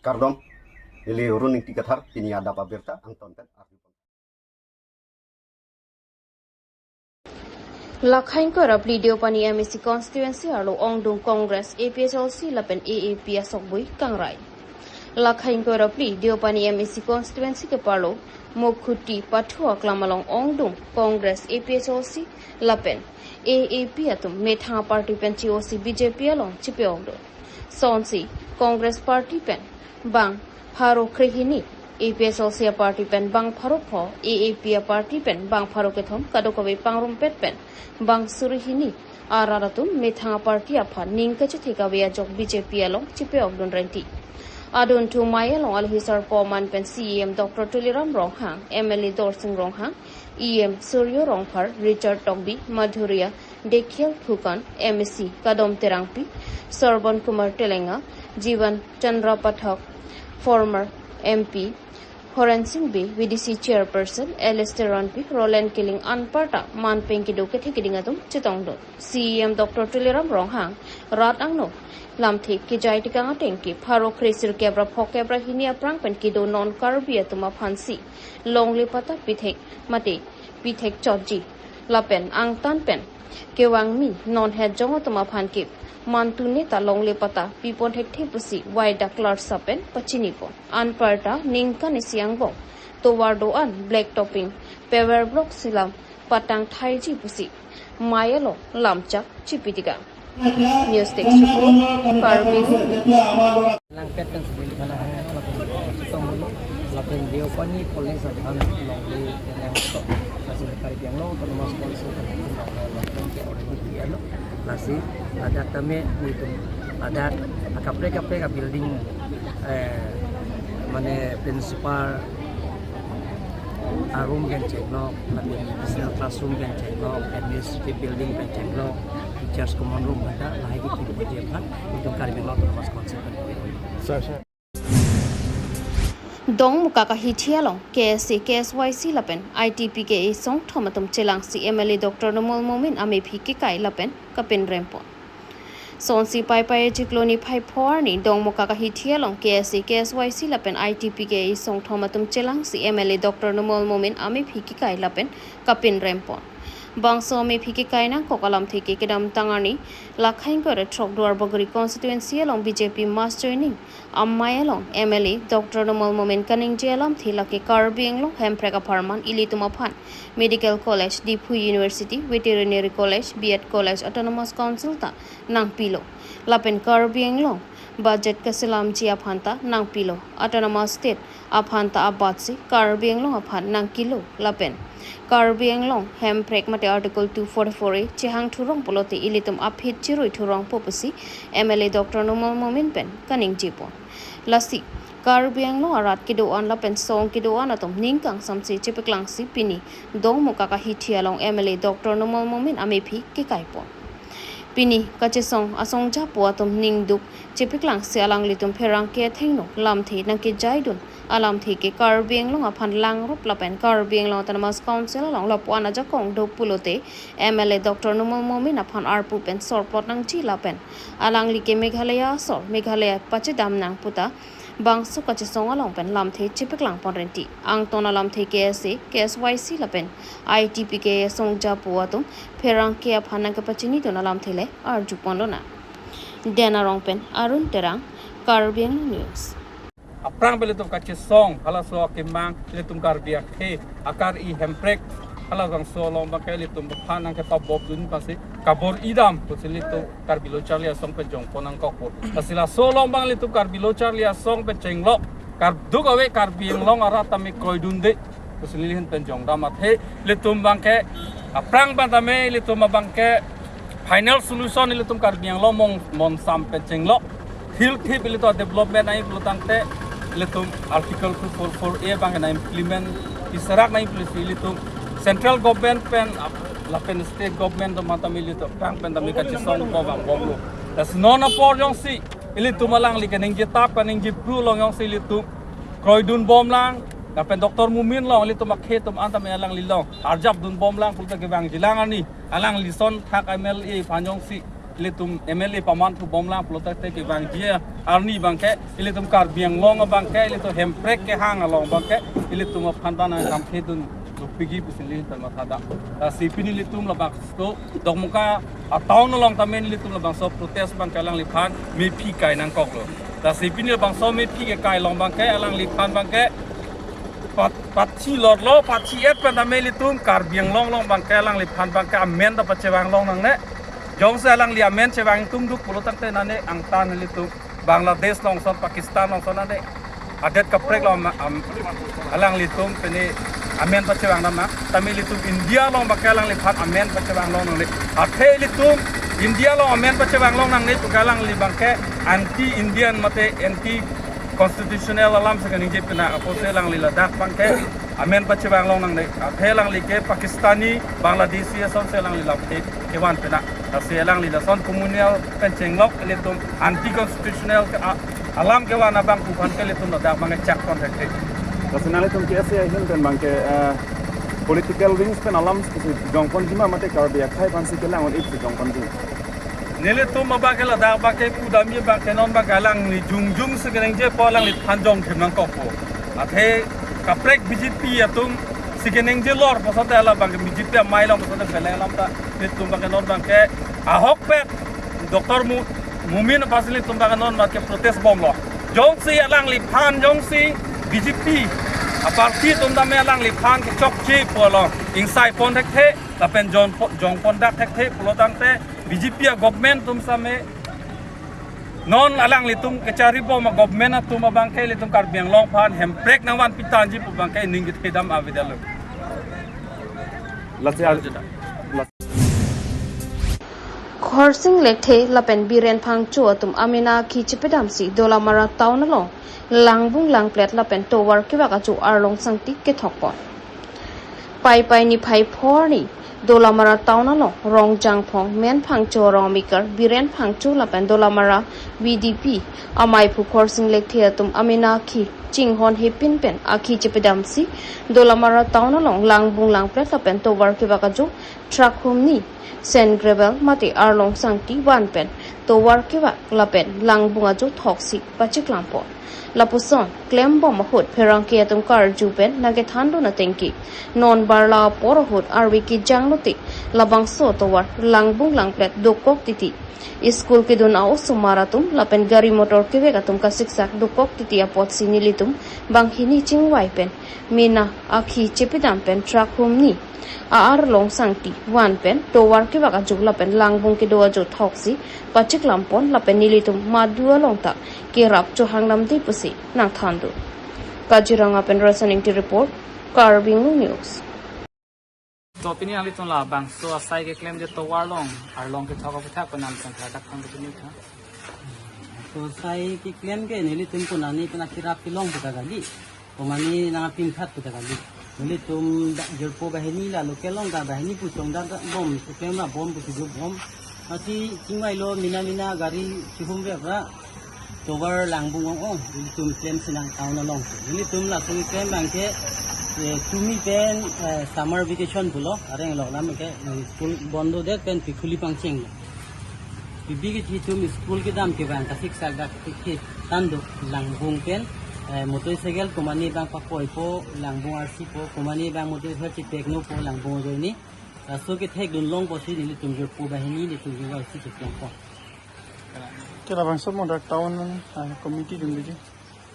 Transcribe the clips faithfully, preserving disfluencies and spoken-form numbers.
Kardom, neli Run Ingti Kathar, pini adap abirta angton pen arju. Lakhai ingkoi ra phli Deopani M A C constituency arlo ongdung Congress, A P H L C lapen A A P asokbui kangrai. Lakhai ingkoi ra phli Deopani M A C constituency keparlo Mukhuti Pathu aklam along ongdung Congress, A P H L C lapen A A P atum methang party pen chi-osi B J P along chipe-ongdun. Sonsi Congress party pen bang pharo krehini, A P H L C party pen bang pharo pho, A A P party pen bang pharo kethom, kadokave pangrumpet pen bang suri hini arat atum methang party aphan ning kachethek ave ajok B J P along chipe-ongdun renti. Adunthu mei along alohi sarpo aman pen C E M Doctor Tuliram Ronghang, M L A Dorsing Ronghang, E M Suryo Rongphar, Richard Tokbi, Madhurya Dekial Phukan, M A C Kadom Terangpi, Sarban Kumar Telenga, Jivan Chandra Pathak, former M P, Horen Sing Bey, V D C chairperson Alistair Rongpi, Roland Killing anparta man pen kedo kethe keding atum chetongdun. C E M Doctor Tuliram Ronghang rat angno lamthe kejai tekang ateng ke pharo kre sirkep ra phokep ra hini aphrang pen kedo non Karbi atum aphansi longle patta pithek mate pithek chotji lapen angtan pen kevangmi non het jong atum aphan ke mantune ta longle patta pipon thekthe pusi wai daklar sapen pachinipon. Anparta ningkan isi angbong tovar do-an black topping paver block si lam patang thaiji pusi mei along lamchak chipi tikang. News Desk Report, Karbi Anglong News. Langpet kan sebenarnya kalau kita lapen Deopani College aphan longle yang sok masih Karbi Anglong Autonomous Council kan longle ke already dia lo. Lasi ladak tame itu ladak akaprek kaprek building, eh, mane principal aroom pen chenglok, lapen additional classroom pen chenglok, administrative building pen chenglok, teachers common room pen ta lahai kekim pon aphan itum Karbi Anglong Autonomous Council pen. Sir, sir. Dongmukak ahithi along K S A, K S Y C lapen I T P K A songthom atum chelangsi M L A Doctor Numal Momin amephi kekai lapen kapinrempon. Sonsi Paipai chiklo niphai pho arni Dongmukak ahithi along K S A, K S Y C lapen I T P K A songthom atum chelangsi M L A Doctor Numal Momin amephi kekai lapen kapinrempon. Bangso amephi kekai nangkok alamthe ke kedamtang arni Lakhai ingkoi ra throk Duarbagori constituency along B J P mass joining amei along M L A Doctor Numal Momin kaningje alamthe lake Karbi Anglong Hemprek apharman ilitum aphan Medical College, Diphu University, Veterinary College, B Ed College, Autonomous Council ta nangpilo. Lapen Karbi Anglong budget kaselamji aphan ta nangpilo. Autonomous State aphan ta abatsi Karbi Anglong aphan nangkilo. Lapen Karbi Anglong Hemprek mate Article two forty-four A chehang thurong pulote ilitum aphi chirui thurongpo pusi M L A Doctor Numal Momin pen kaningjepon. Lasi Karbi Anglong arat kedo-an lapen song kedo-an atum ning kangsamse chepaklangsi pini Dongmukak ahithi along M L A Doctor Numal Momin amephi kekaipon. Pini kachesong asong japo atum ningduk chepaklangsi alanglitum pherangke athengno lamthe nangkejaidun alamthe ke Karbi Anglong aphan langrop lapen Karbi Anglong Autonomous Council along lapu-an ajakong do pulote M L A Doctor Numal Momin aphan arpu pen sorplot nangji lapen alangli ke Meghalaya asor Meghalaya pachedam nang puta bangso kachesong along pen lamthe chepaklangpon renti. Angton alamthe K S A, K S Y C lapen I T P K A song japo atum pherangke aphan nangkepachinidun alamthe le arjuponlonang. Denarong pen Arun Terang, Karbi Anglong News. Aphrang pen ilitum kachesong halaso akemang ilitum Karbi akhei akar-i Hemprek halabangso along abangke ilitum aphan nangkepabobdun pasi kabor-idam pusi ilitum Karbi Lo Charli Asong pen jongpon nangkokpo. Lasi laso along abang ilitum Karbi Lo Charli Asong pen chenglok karduk ave Karbi Anglong arat tame kroidunde pusi nelihin pen jongdam athe ilitum abangke aphrang pen tame ilitum abangke final solution ilitum Karbi Anglong mong monsam pen chenglok. Hilthip ilitum development ai pulotangte ilitum Article two forty-four A abang na implement iserak na implement ilitum central government pen ap-, lapen state government do mata ilitum aphrang pen tame kachesong bom abang bomlo. Lasi non apor jongsi ilitum alangli kaningje tap kaningje pru along jongsi ilitum kroidun bomlang lapen Doctor Momin along ilitum akhei atum an tame alangli along arjapdun bomlang pulote kevangjilang arni alangli ason thak M L A aphan jongsi Ilitum M L A paman thu bomlang pulo tangte kevangji arni abangke, ilitum Karbi Anglong abangke, ilitum Hemprek kehang along abangke, ilitum aphan abang nangkamthedun dopikji pusi nelitum mathadam. Lasi pini ilitum labangso Dokmoka a-town along tame ilitum labangso protest abangke alangliphan mephi kai nangkoklo. Lasi pini labangso mephi kekai along abangke, alangliphan abangke pat-, pathi lorlo, pathi et pen tame ilitum Karbi Anglong along abangke alangliphan abangke amen ta pachevang long nangne. Jongsi alangli amen chevang tum duk pulo tangte nane angtan ilitum Bangladesh along ason, Pakistan along ason nane adet kaprek along am-, am-, alanglitum pini amen pachevang dam ma. Tame ilitum India along abangke alangliphan amen pachevang long nangne. Athe ilitum India along amen pachevang long nangne puke alangli abangke anti Indian mate anti constitutional alam si kaningje pina apotsi alangli ladak abangke amen pachevang long nangne. Athe alangli ke Pakistani, Bangladeshi asonsi alangli lamthe kevan pina. Lasi alangli lason communal pen chenglok ilitum anti constitutional ke a-, alam kevan abangphu aphan ke ilitum ladak abangke chak pon thekthe. Lasi nanglitum K S A ahin pen abangke, eh, political wings pen alam si jongponji ma mate Karbi akhei aphansi kelang un-e si jongponji? Nelitum abangke ladak abangke pudamji abangke non abangke alangli jongjong si keningjepon alangliphan jongthim nangkokpo. Athe kaprek B J P atum si keningje lor pulote hala abangke B J P amei along pulote beleng alam ta nelitum abangke non abangke ahokpet Doctor Mu-, Momin aphansi nelitum abangke non abangke protest bomlo. Jongsi alangliphan jongsi B J P a-party atum tame alangliphan kechokche pulo ingsai pon thekthe lapen jon po-, jongpon dak thekthe pulo tangte B J P a-government atum tame non alanglitum kechari bom a-government atum abangke ilitum Karbi Anglong aphan Hemprek nangvan pitangji pu abangke ning kethedam avedetlo. Lasi ar-, Khorsing Lekthe lapen Biren Phangcho atum amena akhi chepedamsi Dolamara town along langbung langplet lapen tovar kevak ajo Arlong Sangti kethokpon. Paipai niphai pho arni Dolamara town along Rongjangphong Men Phangcho, Rongmikar Biren Phangcho lapen Dolamara V D P amaiphu Khorsing Lekthe atum amena akhi chinghon hepin pen akhi chepedamsi Dolamara town along langbung langplet lapen tovar kevak ajo truck humni, sand gravel mate Arlong Sangti van pen tovar kevak lapen langbung ajo thoksi pachiklampon. Lapuson klembom ahut pherangke atum karju pen nangkethandun atengke non barla apor ahut arve kejang lote labangso tovar langbung langplet dokok titi. School kedun a-osomar atum lapen gari motor kevek atum kasiksak dokok titi apotsi nelitum banghini chingvai pen mena akhi chepedam pen truck humni, a-Arlong Sangti van pen tovar kevak ajo lapen langbung kedo ajo thoksi pachiklampon lapen nelitum madu along ta kerap chohangdamde pusi nangthandun. Kaziranga pen Rasan Ingti report, Karbi Anglong News. To pini nanglitum labangso asai keklemji tovar along Arlong kethok aputhak pen nanglitum tha dak thang pini tha. To asai keklem ke nelitum konane kena kerap kelong puta kali. Komane nangpinkhat puta kali. Nelitum dak jirpo banghini la local along ta banghini pu chongdat bom, keklem ra bom pu tujuh bom. Masi chingvailo mena mena gari chihum rep ra tovar langbung ong ong, nelitum klemsi nang town along. Nelitum laso keklem abangke, eh, tumi pen, eh, summer vacation pulo, areng lok lam ke, eh, school bondo det pen pikhuli pangcheng. Pibi ke itum school kedam kevang kasiksak dak ke tando langbung pen, eh, motorcycle komane abang pakoipo, langbung arsipo, komane abang motorcycle chipeknopo, langbung ajoine. Laso kethekdun long pusi nelitum jirpo banghini nelitum jirpo si keklempo. Ke labangso mo dak town, ah, committee dun biji.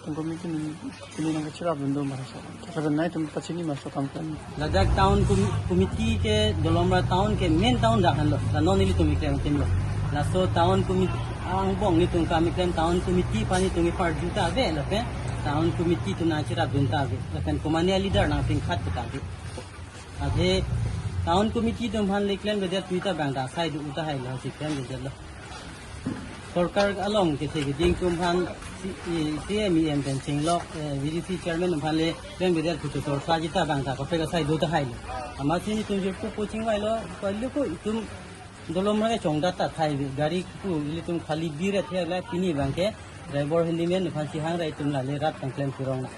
Town committee dun pini nangkacherapdun do mara so. Ke laban nai tum pachini mara so kam kan. Ladak town com-, committee ke Dolamara town ke main town dak henlo. La non nelitum keklem lo. Laso town committee angbong nelitum kam keklem town committee aphan nelitum parju ta ave lapen town committee atum nangcherapdun ta ave. Lapen komane leader nangpinkhat ta ave. Athe town committee atum aphan le klemvedet puta abang ta asai do tahai lo si klemvedetlo. Sorkar along kethe keding atum aphan C-, eh, C M, E M pen chenglok, eh, V D C chairman atum aphan le klemvedet putu sorkar jita abang ta kaprek asai do tahai lo. Amatsi nelitum jirpo pu chingvailo, ko ilu ko itum Dolamara ke chongdat ta thai gari pu ilitum khali bir athe la pini abangke driver handyman aphan chihang ra itum la le rat pangklem pirong na.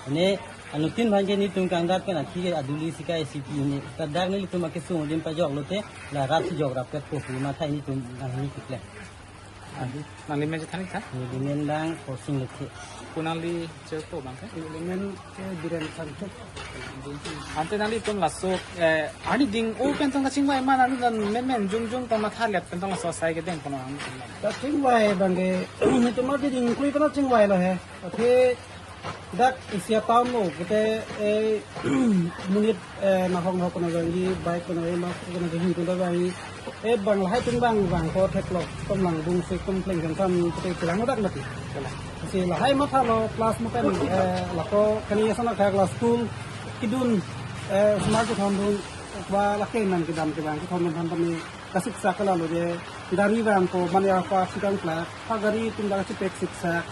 Ne Anuttin aphan ke nelitum kangdat pen akhei ke aduli sikai C P U ni. Ladak nelitum akesung adim pajok lote la rat si jok rap ke pohu mathai nelitum nangni kiplek. Nangli men chethan ik tha? Neli men dang Porsing Lekthe. Ko nangli cherpo abang ke? Neli men ke Biren Sangthuk. Ante nanglitum laso, eh, arni ding o pen tong kachingvai ma, nanglitum men men jongjong tong matha let pen tong laso asai kedeng kono ang. Kachingvai abang ke, nelitum arni ding krui pen chingvai lo he. Athe dak isi a-town lo, kete, eh, monit, eh, nahong nahong kono jangji, bike kono, eh, mas kono jangji, kono jangji. Eh, bang lahai pen bang, bang ko theklok, tom lang bung sik, tom pleng kan sam, kete kilang dak mati. Si lahai mathalo, class mungkin, eh, lako kani asana kaya class school, kedun, eh, smart thon dun, ba lake nang kedam kedam, thon dun thon dun ni, kasiksak ke lalo je, gari vangpo, mane apa sikang plak, ha gari atum dak chepek siksak.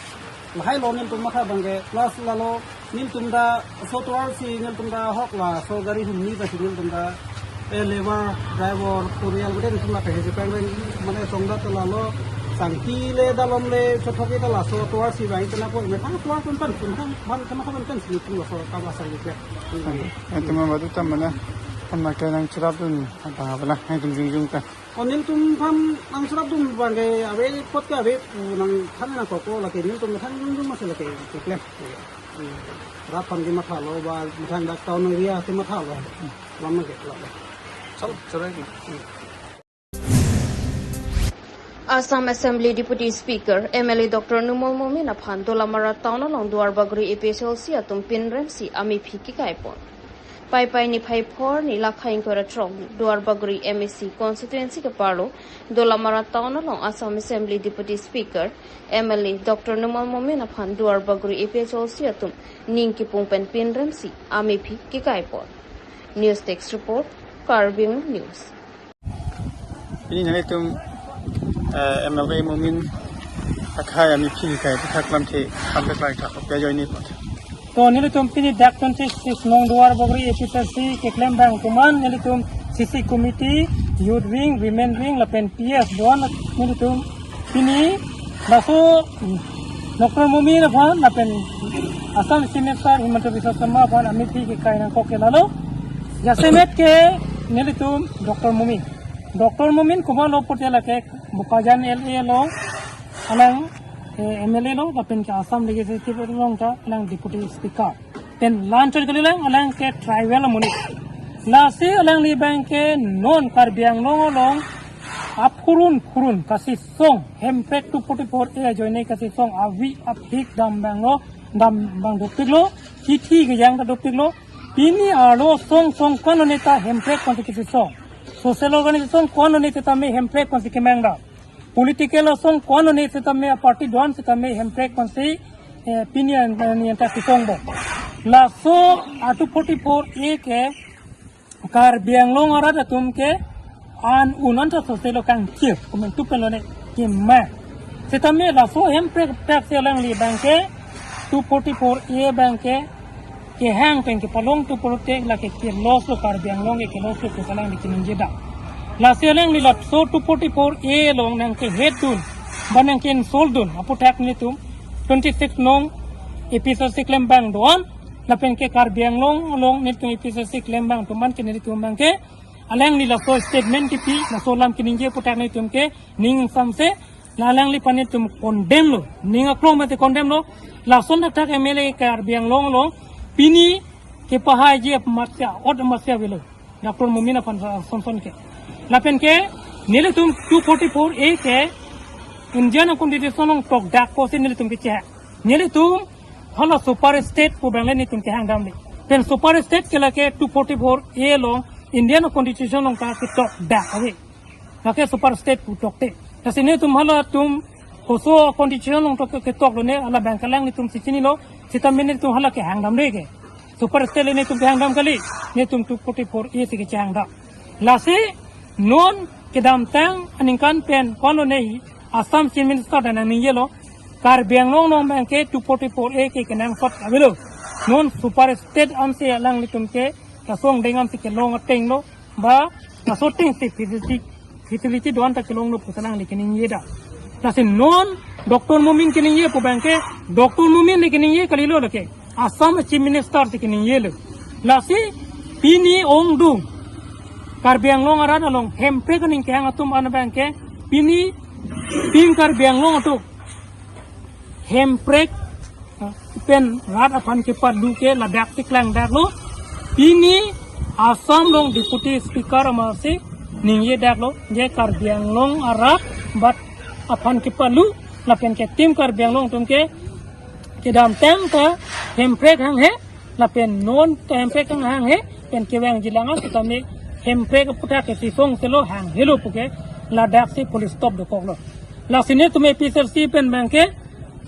Lahai lo nelitum matha abang ke, plus lalo nelitum dak so tovar si nelitum dak ahok laso gari humni ta si nelitum dak, eh, labour, driver, kurial, bete nelitum dak kahe chepeng reng, mane song dak lalo, sangti le dalom le, chothok ita laso tovar si vang ita na po, methang tovar pen pen, methang ban kena pen pen si nelitum laso kaba sang iplek. Ante ma badu tam mana, tam ma kenang cherap dun, apa apa lah, nelitum jongjong ta. O nelitum aphan nangcherap dun abang ke ave apot ke ave pu nangthan nangkok lake nelitum methang jongjong masi lake keklem. Rat aphan ke mathalo ba methang dak town area ke mathalo. Lam ke lalo. Chalo, chalo. Assam Assembly Deputy Speaker, M L A Doctor Numal Momin aphan Dolamara Town along Duarbagori A P H L C atum pinrem si amephi kekai pon. Paipai niphai phor ni lakha ingkoi ra throk Duarbagori M A C constituency keparlo Dolamara Town along Assam Assembly Deputy Speaker, M L A Doctor Numal Momin aphan Duarbagori A P H L C atum ning kipung pen pinrem si amephi kekai pon. News Desk Report, Karbi Anglong News. Pini nanglitum, eh, M L A Momin akhai amephi kekai aputhak lamthe sampe klai thak kopya ajoine apot. To nelitum pini dak twenty six nong Duarbagori A P H L C keklem abang atum an nelitum C C committee, youth wing, women wing lapen P F do-an nelitum pini laso Doctor Momin aphan lapen Assam Chief Minister Himanta Biswa Sarma aphan amephi kekai nangkok ke lalo. Jasemet ke nelitum Doctor Momin. Doctor Momin komatlo pulote lake Bokajan L A along alang, eh, M L A lo, lapen ke Assam Legislative along ta alang Deputy Speaker. Pen la-anchot kalilang alang ke tribal amonit. Lasi alangli abang ke non Karbi Anglong along aphurun phurun kasisong Hemprek two forty-four A ajoine kasisong avi aphik dam abang lo, dam abang dopiklo, kithi kejang ta dopiklo. Pini arlo asong asong ko-an one ta Hemprek aphansi kesisong. Social organization ko-an one setame Hemprek aphansi kemang dam. Political asong ko-an one setame, party do-an setame Hemprek aphansi, eh, pini an, an, an ta kesong bom. Laso a two forty-four A ke Karbi Anglong arat atum ke an un anta soselo kangkir, komantu pen lone kemang. Setame laso Hemprek aphek si alangli abang ke two forty-four A abang ke kehang pen kepalong tu politik lake ke-loss lo Karbi Anglong ke ke-loss lo pu alangli keningje dam. Lasi alangli laso two forty-four A along nangkehet dun, ba nangke-insult dun aputhak nelitum twenty six nong A P H L C keklem abang do-an, lapen ke Karbi Anglong along nelitum A P H L C keklem abang atum an ke nelitum abang ke alangli laso statement kepi, laso alam keningje aputhak nelitum ke ning samse, la alangliphan nelitum condemn lo, ning aklong mate condemn lo. Lason thakthak M L A Karbi Anglong along pini kepahaiji amatsi ot amatsi avelo, Doctor Momin aphan asonson ke. Lapen ke nelitum two forty-four A ke Indian Constitution along tokdak pusi nelitum kechehang. Nelitum hala super state pu abang le nelitum kehang damle. Pen super state ke lake two forty-four A along Indian Constitution along ta ketokdak ave. Lake super state pu tokte. Lasi nelitum halatum koso Constitution along tok ketok lone, hala abang ke alanglitum si chinilo, setame nelitum hala kehang damle ke. Super state le nelitum kehang dam kali, nelitum two forty-four A si kechehang dam. Lasi non kedamtang aningkan pen ko-an lone Assam Chief Minister ta nangningje lo, Karbi Anglong along abang ke two forty-four A ke kenangsot avelo. Non super state ansi alanglitum ke laso angdeng ansi kelong ateng lo, ba laso ateng si facility, facility do-an ta kelong lo pu alangli keningje dam. Lasi non Doctor Momin keningje pu abang ke, Doctor Momin le keningje kalilo lake. Assam Chief Minister si keningjelo. Lasi pini ongdung Karbi Anglong arat along hemprek aning kehang atum an abang ke pini Team Karbi Anglong atum hemprek, ah, pen rat aphan kepadu ke ladak si klangdaklo. Pini Assam along Deputy Speaker amatsi ningjedaklo, je Karbi Anglong arat bat aphan kepadu lapen ke Team Karbi Anglong atum ke kedamtang ta hemprek hanghe, lapen non ta hemprek hang hanghe, pen kevangji alang an setame hemprek aputhak ke sisong selo hanghelo puke ladak si police stop dokoklo. Lasi netum A P H L C pen abang ke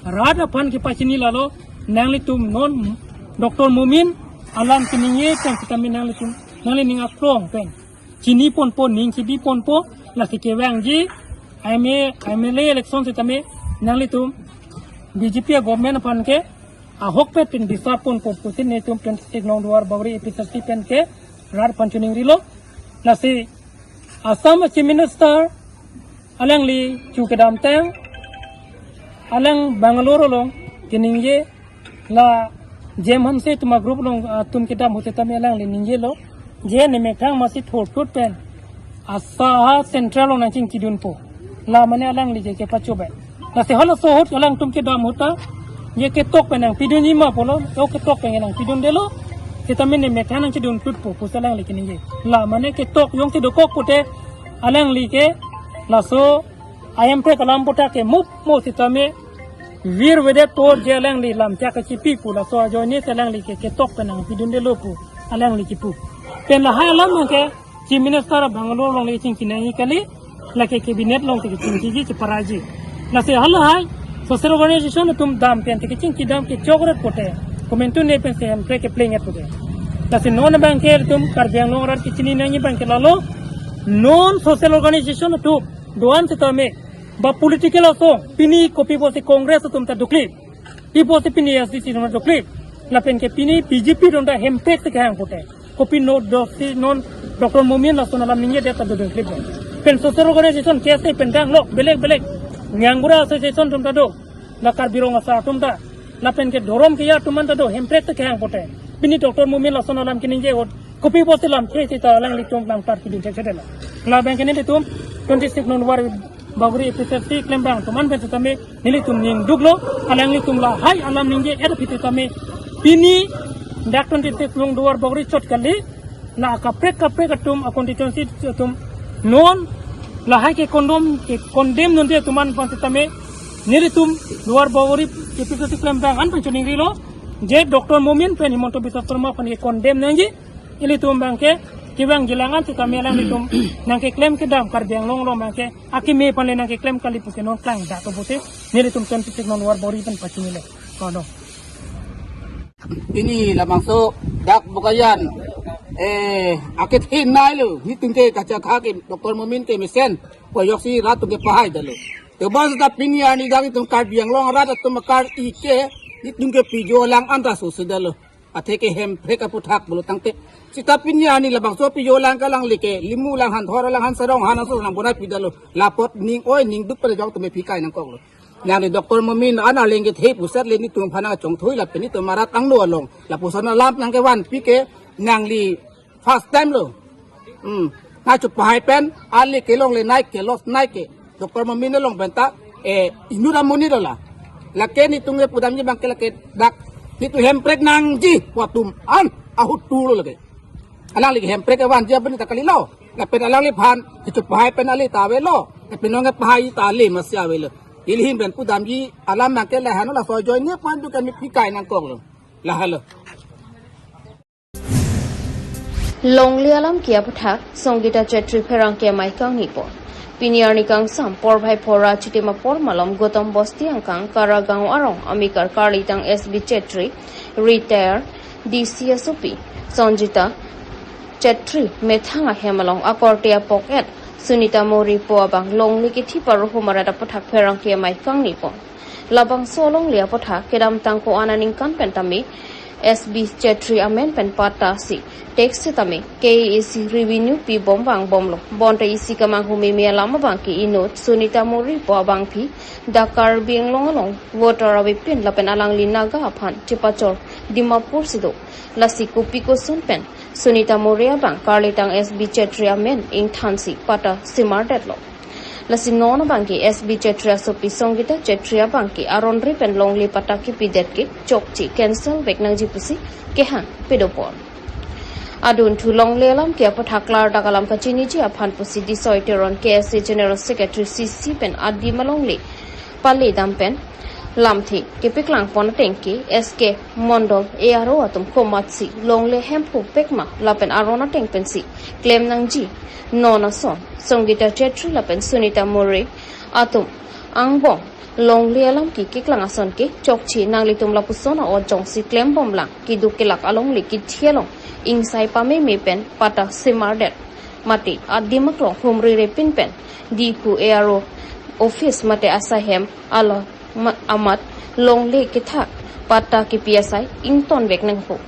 rat aphan kepachini lalo, nanglitum non Doctor Momin alam keningje pen setame nanglitum nanglining aklong pen chini ponpo, ning chidi ponpo, lasi kevangji M A, M L A election setame nanglitum B J P government aphan ke ahokpet pen bisar ponpo pusi netum twenty six nong Duar Bagori A P H L C pen ke rat aphan choningrilo. Lasi Assam Chief Minister alangli chu kedamtang alang Bangalore along keningje, la Jem Hanse atum a-group along, ah, atum kedam ahut setame alangli ningjelo, je ne methang amatsi thurthut pen Assam Central along nangchingkidunpo. La mane alangli je kepachobei. Lasi halaso ahut alangtum kedam ahut ta je ketok pen nangpidunji ma pulo, o ketok pen nangpidundelo, setame ne methang nangchidunthutpo pusi alangli keningje. La mane ketok jongsi dokok pute alangli ke laso ahemprek alam aputhak ke mup mo setame virvedet apor je alangli lam chak kachipi pu, laso ajoine si alangli ke ketok pen nangpidundelo pu alangli kipu. Pen lahai alam abang ke Chief Minister Bangalore along le chingki nangji kali, lake cabinet along te kechingkiji cheparaji. Lasi halahai social organization atum dam pen te kechingki dam kechokret pute komantu ne pensi hemprek kepleng-et pute. Lasi non abang ke itum Karbi Anglong arat kechini nangji abang ke lalo, non social organization atum do-an setame, ba political aso, pini kopi pusi Congress atum ta dokok, pi pusi pini S D C atum dokok, lapen ke pini B J P atum ta hemprek si kehang pute, kopi no dosi non Doctor Momin lason alam ningjedet ta dodun klip. Pen social organization K S A pen danglok belek belek, Nianggura Association atum ta do, la Karbi Rong Asar atum ta, lapen ke dhorom keja atum an ta do, hemprek si kehang pute. Pini Doctor Momin lason alam keningje ahut kopi pusi lamthe seta alanglitum nangtar kidun thekthedetlo. La abang ke nelitum twenty six nong Duar Bagori A P H L C keklembang atum an pen setame nelitum ningduklo, alanglitum lahai alam ningje-et aphi setame pini dak twenty six nong Duar Bagori chot kali, la kaprek kaprek atum a-constituency atum non lahai ke condemn, ke condemn nonde atum an pen setame nelitum Duar Bagori A P H L C keklembang an pen choningrilo, je Doctor Momin pen Himanta Biswa Sarma aphan ke condemn nangji, ilitum abang ke kevangji alang an setame alanglitum nangkeklem kedam Karbi Anglong along abang ke akeme aphan le nangkeklem kali pusi non klangdak pusi nelitum twenty six nong Duar Bagori pen pachinilo. Kono. Pini labangso dak Bokajan, eh, akethe nai lo, netum ke kachakha ke Doctor Momin kemesen, koyok si rat atum ke pahaidetlo. Tebang seta pini arni dak itum Karbi Anglong arat atum akar ike, netum ke pijo alang an ta susedetlo. Athe ke hemprek aputhak pulo tangte. Seta pini arni labangso pijo alang ke alangli ke, Limu alang han, Thor alang han, Sarong han, aso alang bonai pidetlo. La apot ning oi ningduk pen jok atum aphi kai nangkoklo. Nangli Doctor Momin an arleng kethe puset le netum aphan nangchongthui lapen netum arat angno along. Lapuson alam nangkevanpi ke nangli first time lo. Hmm. Nangchepahai pen, ale kelongle nai ke, los nai ke. Doctor Momin along pen ta, eh, inut amonit lo la. Lake netum kepudamji abang ke lake dak, netum hemprek nangji pu atum an ahut tu lo lake. Alangli ke hemprek kevanji abang ta kalilo. Lapen alangliphan kechepahai pen ale ta avelo. Lapen nangkepahai ta ale amatsi avelo. Ili ahin pen pudamji alam abang ke lahenlo, laso ajoine pen tu kami aphi kai nangkoklo. Lahelo. Longle alam ke aputhak Sangita Chetri pherangke amei kangni pon. Pini arni kangsam porphai phora chitim apor malom Gautam Bosti angkang Karagaon arong amekar karlitang S B Chetri, retired D C asopi, Sanjita Chetri methang ahem along akorte apok-et Sunita Mori pu abang longle kethi paruhum arat aputhak pherangke amei kangni pon. Labangso alongle aputhak kedamtang ko-an aningkan pen tame S B Chetri amen pen patta si tax setame K A A C revenue pibom vangbomlo. Bonta isi kemanghu meme alam abang ke inut Sunita Mori pu abangpi dak Karbi Anglong along voter avepin lapen alangli Naga aphan chepachor Dimapur si do. Lasi kopi koson pen Sunita Moreh abang karlitang S B Chetri amen ingthansi patta semardetlo. Lasi non abangke S B Chetri asopi Songita Chetri abangke aron ri pen longle patta kipidet ke chokche cancel vek nangji pusi kehang pedopon. Adunthu longle alam ke apathak klardak alam kachiniji aphan pusi Disoi Teron K S A General Secretary C C pen adim alongle pale dam pen lamthe kepeklang pon ateng ke S K Mondol A R O atum komatsi longle hemphu pekma lapen aron ateng pensi klem nangji. Non ason Songita Chetri lapen Sunita Moreh atum angbong longle alam ke keklang ason ke chokche nanglitum lapuson a-ot jongsi klembomlang keduk kelak alongle kithi along ingsai pameme pen patta semardet. Mate adim aklong humri repin pen Diphu A R O office mate asai hem alo ma-, amat longle kethak patta kipi asai ingtonvek nangpo.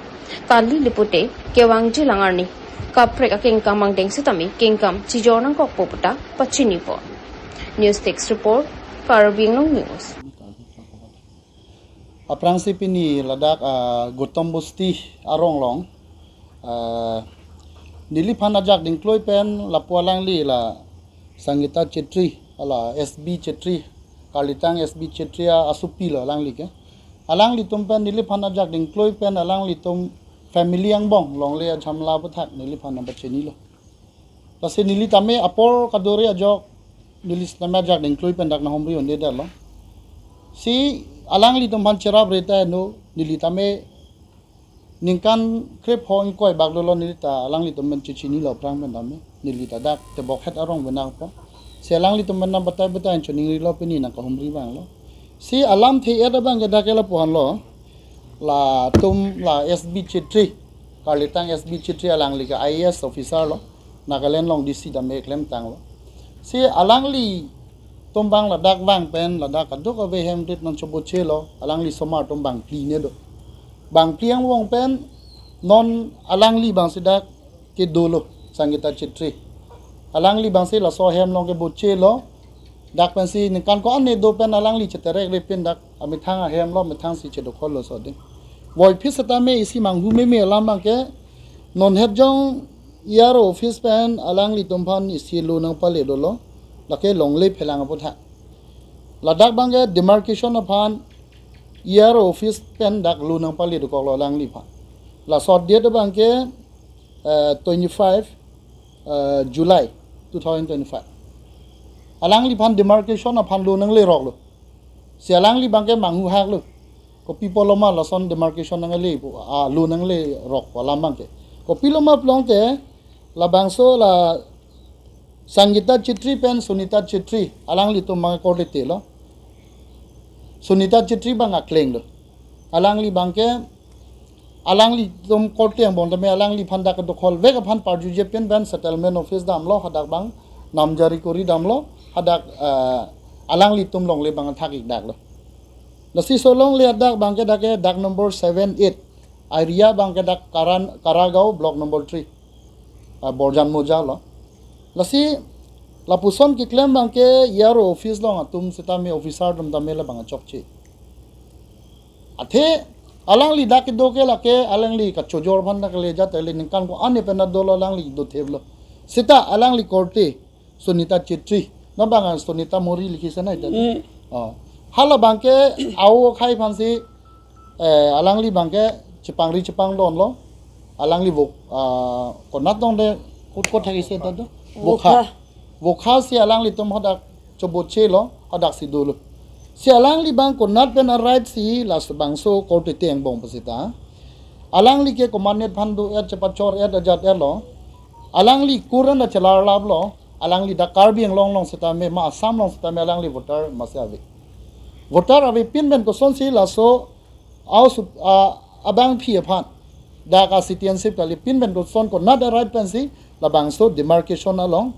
Kali lipute kevangji lang arni kaprek akengkam angdeng sitame kengkam chijor nangkokpo puta pachinipo. News Desk Report, Karbi Anglong News. Aphrangsi pini ladak, ah, Gautam Bosti arong along, ah, neliphan ajak dingkloi pen lapu alangli la Sangita Chetri, ala S B Chetri, karlitang S B Chetri asopi lo alangli ke. Alanglitum pen neliphan ajak dingkloi pen alanglitum family angbong longle ajhamla aputhak neliphan nangpachinilo. Lasi neli tame apor kadore ajok neli tame ajak dingkloi pen dak nanghumri un-edetlo. Si alanglitum aphan cherap reta no neli tame ningkan krepho ingkoi bak dolo neli ta alanglitum pen chechinilo aphrang pen tame neli ta dak tebokhet arong pen nangpo. Si alanglitum pen nangbatai batai choningrilo pini nangkahumri abanglo. Si alamthe-et abangke dak ke lapu-anlo. Latum la S B Chetri, karlitang S B Chetri alangli ke I A S officer lo, Nagaland along D C tame klemtanglo. Si alanglitum abang ladak vang pen, ladak kadokave hem rit nangchobochelo, alangli osomar atum bangphli ne do. Bangphli angbong pen, non alangli abangsi dak kedolo, Sangita Chetri. Alangli abangsi laso ahem along kebochelo, dak pensi ningkan ko-an ne do pen alangli cheterek repin dak amethang ahemlo, amethangsi chedokhol lo so ding. Voiphit setame isi manghumeme alam abangke, non het jong E R O office pen alanglitum aphan isi lo nangpale dolo, lake longle phelang aputhak. Ladak abangke demarcation aphan E R O office pen dak lo nangpale dokoklo alangliphan. Laso date abangke, eh, twenty-five, eh, July two thousand twenty-five. Alangliphan demarcation aphan lo nangleroklo. Si alangli abangke manghuhaklo. Kopi pulo ma lason demarcation nangle pu, ah, lo nanglerok pu alam abangke. Kopilo ma pulote, labangso la Sangita Chetri pen Sunita Chetri, alanglitum abang korte telo. Sunita Chetri abang akleng lo. Alangli abangke, alanglitum korte angbong tame alangliphan dak dokholvek aphan parjuje pin pen settlement office damlo, hadak abang namjari kori damlo, hadak, eh, alanglitum longle abang thak-ik daklo. Lasi so longle adak abangke dak ke dak number seven eight. Area abangke dak Karan, Karagaon block number three. Ah, Borjan Moja lo. Lasi lapuson keklem abangke E R O office along atum setame officer atum tame labang chokche. Athe alangli dak kedo ke lake alangli kachojor aphan dak le jat le ningkan ko-an ne pen dolo alangli dotheplo. Seta alangli korte Sunita Chetri. Na abang Sunita Moreh likhi se na ita. Hmm. Oh. Hala abangke au khai aphansi, eh, alangli abangke chepangri chepangdonlo. Alangli vok, ah, konat dong de kot kot thak isi ta do. Vokha. Vokha. Vokha si alanglitum hadak chobochelo, hadak si dolo. Si alangli abang konat pen a-right si labangso korte angbong pusita. Alangli ke komatne aphan do-et chepachor-et ajat-etlo. Alangli kuran achelar laplo. Alangli dak Karbi Anglong along setame ma Assam along setame alangli voter masi ave. Voter ave pin pen kosonsi laso au sup-, a, abangpi aphan dak a-citizenship kali pin pen koson konat a-right pensi labangso demarcation along,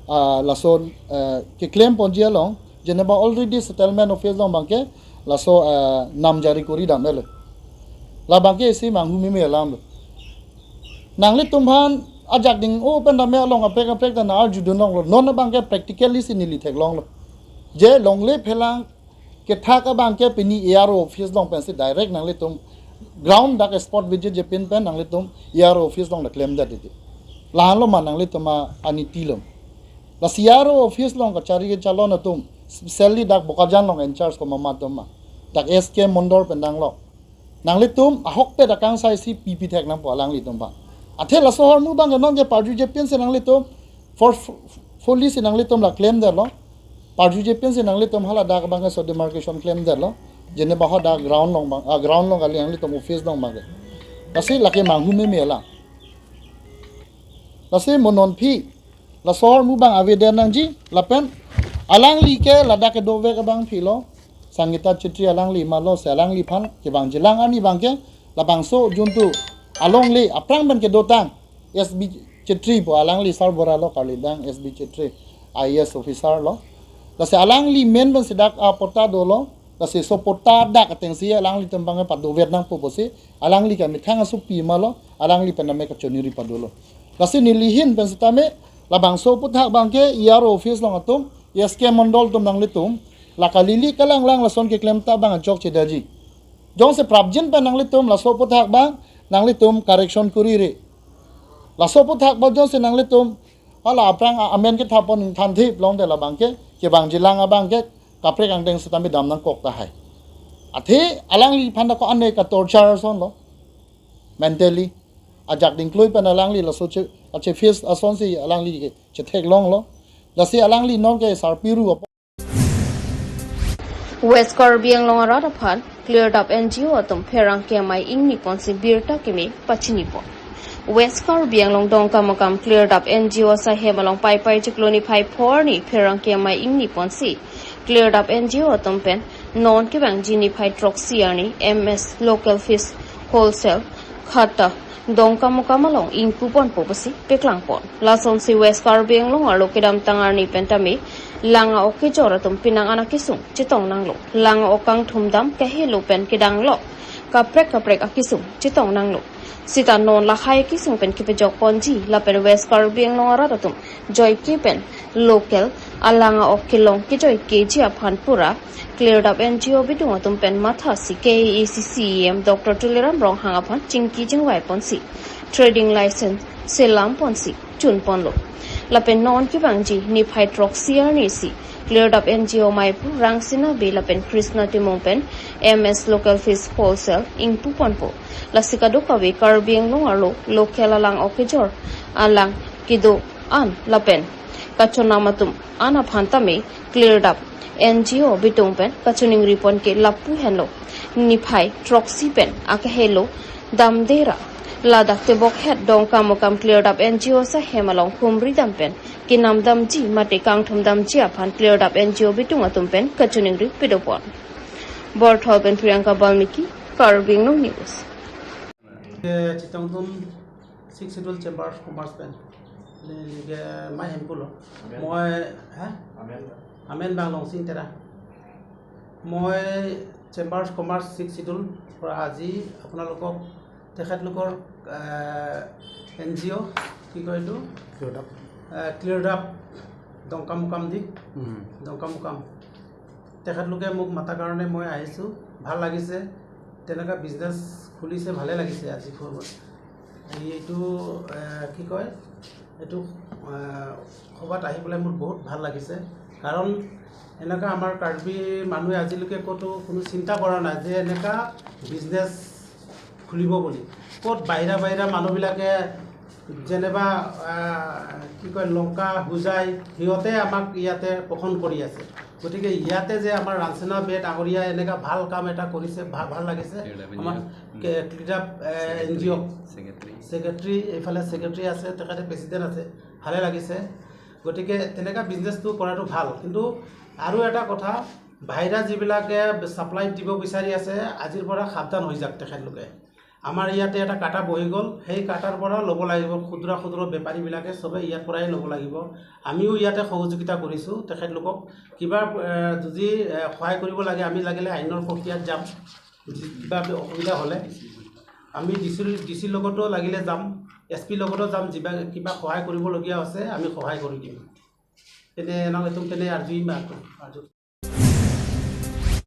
ah, laso, eh, keklem ponji along, jeneba already settlement office along abangke laso, eh, namjari kori damlo. Labangke isi manghumeme alam lo. Nanglitum aphan ajak ding-o pen tame along aprek aprek ta nang-arjudun longlo. Non abangke practically si neli theklonglo. Je longle phelang kethak abangke pini E R O office along pensi direct nanglitum Ground dak spot visit jepin pen nanglitum E R O office along dak klemdet titi. Lahenlo ma nanglitum a-aniti lo. Lasi E R O office along kachari kachalon atum, especially dak Bokajan along in charge komat atum ma, dak S K Mondol pen danglo. Nanglitum ahokpet akangsai si pipi thek nangpo alanglitum abang. Athe laso ahormu abang ke non ke parju jepin si nanglitum for, for, fully si nanglitum la klemdetlo. Parju jepin si nanglitum hala dak abang ke so demarcation klemdetlo. Jeneba hadak ground along abang, ah, ground along kali nanglitum office along abang ke. Lasi lake manghu meme lang. Lasi mo non aphi laso ahormu abang avedet nangji lapen alangli ke ladak kedovek abang aphi lo. Sangita Chetri alangli malo, si alangliphan kevangjilang arni abang ke labangso juntu alongle aphrang pen kedotang S B Chetri pu alangli sarbura lo, karlidang S B Chetri I A S officer lo. Lasi alangli men pen si dak apatta dolo. Lasi so patta dak ateng si alanglitum abang padovet nangpo pusi alangli ke methang asopi malo, alangli pen name kachiningri padolo. Lasi neli ahin pen sitame labangso aphuthak abang ke E R O office along atum, S K Mondol atum nanglitum la kalili kalanglang lason keklem ta abang achokche detji. Jongsi prapjin pen nanglitum laso aphuthak abang nanglitum correction kurire. Laso aphuthak abang jongsi nanglitum hala aphrang a-, amen kethapon ingthan thip longde labang ke, kevangjilang abang ke kaprek angdeng sitame dam nangkok tahai. Athe alangliphan dak ko ane ka-torture asonlo. Mentally. Ajak dingklui pen alangli laso che, ache face asonsi alangli ke chetheklonglo. Lasi alangli non ke sarpi ru apo. West Karbi Anglong arat aphan Cleared Up N G O atum pherangke amei ingni ponsi birta keme pachini pon. West Karbi Anglong Dongkamukam Cleared Up N G O asai hem along Paipai chiklo niphai pho arni pherangke amei ingni ponsi Cleared Up N G O atum pen non kevangji niphai throksi arni M S Local Fish Wholesale Khata Dongkamukam along ingpu ponpo pusi paklang pon. Lasonsi West Karbi Anglong arlo kedamtang arni pen tame lang a-ok kejor atum penang an akesung chetong nanglo. Lang a-ok kangthum dam kahelo pen kedang lo. Kaprek kaprek akesung chetong nanglo. Sita non lahai akesung pen kepajok ponji lapen West Karbi Anglong arat atum joike pen local alang a-ok kelong kejoikeji aphan pura Cleared Up N G O bidung atum pen mathasi K A A C C E M Doctor Tuliram Ronghang aphan chingki chingvai ponsi trading license selam ponsi chun ponlo. Lapen non kevangji niphai throksi arni si Cleared Up N G O amei pu Rangsina Bey lapen Krishna Timung pen M S Local Fish Wholesale ingpu ponpo. Lasi kadokave Karbi Anglong arlo local alang a-ok kejor alang kedo an lapen kachonam atum an aphan tame Cleared Up N G O bidung pen kachiningri pon ke lapu henlo. Niphai throksi pen akahelo damde ra ladak tebok het Dongkamukam Cleared Up N G O asai hem along humri dam pen kenam damji mate kangthum damji aphan Cleared Up N G O bidung atum pen kachiningri pado pon. Borthol pen Priyanka Balmiki, Karbi Anglong News. Eh, chetongdun Sixth Schedule Chamber of Commerce pen. Neli ke amei hem pulo. Amen. Moi, ha? Amen. Amen bang Longsing Terang. Moi Chamber of Commerce Sixth Schedule পৰা আজি আপোনালোকক তেখেতলোকৰ, এ, N G অ' কি কয় এইটো? Cleared Up। এ, Cleared Up Dongkamukam di। হুম। Dongkamukam। তেখেতলোকে মোক মাতাৰ কাৰণে মই আহিছোঁ। ভাল লাগিছে। তেনেকুৱা বিজনেছ খুলিছে, ভালে লাগিছে আজি খবৰ। এই এইটো, এ, কি কয়, এইটো, এ, সভাত আহি পেলাই মোৰ বহুত ভাল লাগিছে। কাৰণ এনেকুৱা আমাৰ কাৰ্বি মানুহে আজিলৈকে ক'তো কোনো চিন্তা কৰা নাই যে এনেকুৱা বিজনেছ খুলিব বুলি। ক'ত বাহিৰা বাহিৰা মানুহবিলাকে যেনিবা, আহ, কি কয়, লংকা, হোজাই, সিহঁতে আমাক ইয়াতে পচন্দ কৰি আছে। গতিকে ইয়াতে যে আমাৰ ৰাংচেনা বে ডাঙৰীয়া এনেকুৱা ভাল কাম এটা কৰিছে, ভা-, ভাল লাগিছে। Cleared Up আমাৰ এন জি অ'। কে-, Cleared Up, এ, ছেক্ৰেটাৰী, এন জি অ'। ছেক্ৰেটাৰী। ছেক্ৰেটাৰী, এইফালে ছেক্ৰেটাৰী আছে, তেখেতে প্ৰেচিডেণ্ট আছে, ভালে লাগিছে। গতিকে তেনেকুৱা বিজনেছটো কৰাটো ভাল। কিন্তু আৰু এটা কথা, বাহিৰা যিবিলাকে ছাপ্লাই দিব বিচাৰি আছে, আজিৰ পৰা সাৱধান হৈ যাওক তেখেতলোকে। আমাৰ ইয়াতে এটা কাটা বহি গ'ল, সেই কাটাৰ পৰা ল'ব লাগিব। ক্ষুদ্ৰ ক্ষুদ্ৰ বেপাৰীবিলাকে সবে ইয়াৰ পৰাই ল'ব লাগিব। আমিও ইয়াতে সহযোগিতা কৰিছোঁ তেখেতলোকক। কিবা, এ, যদি, এ, সহায় কৰিব লাগে, আমি লাগিলে আইনৰ প্ৰক্ৰিয়াত যাম। যি-, কিবা অসুবিধা হ'লে আমি ডি চিৰ, ডি চিৰ লগতো লাগিলে যাম, এছ পিৰ লগতো যাম। যিবা-, কিবা সহায় কৰিবলগীয়া আছে, আমি সহায় কৰি দিম। Pini nangtum pini arju ima atum, arju.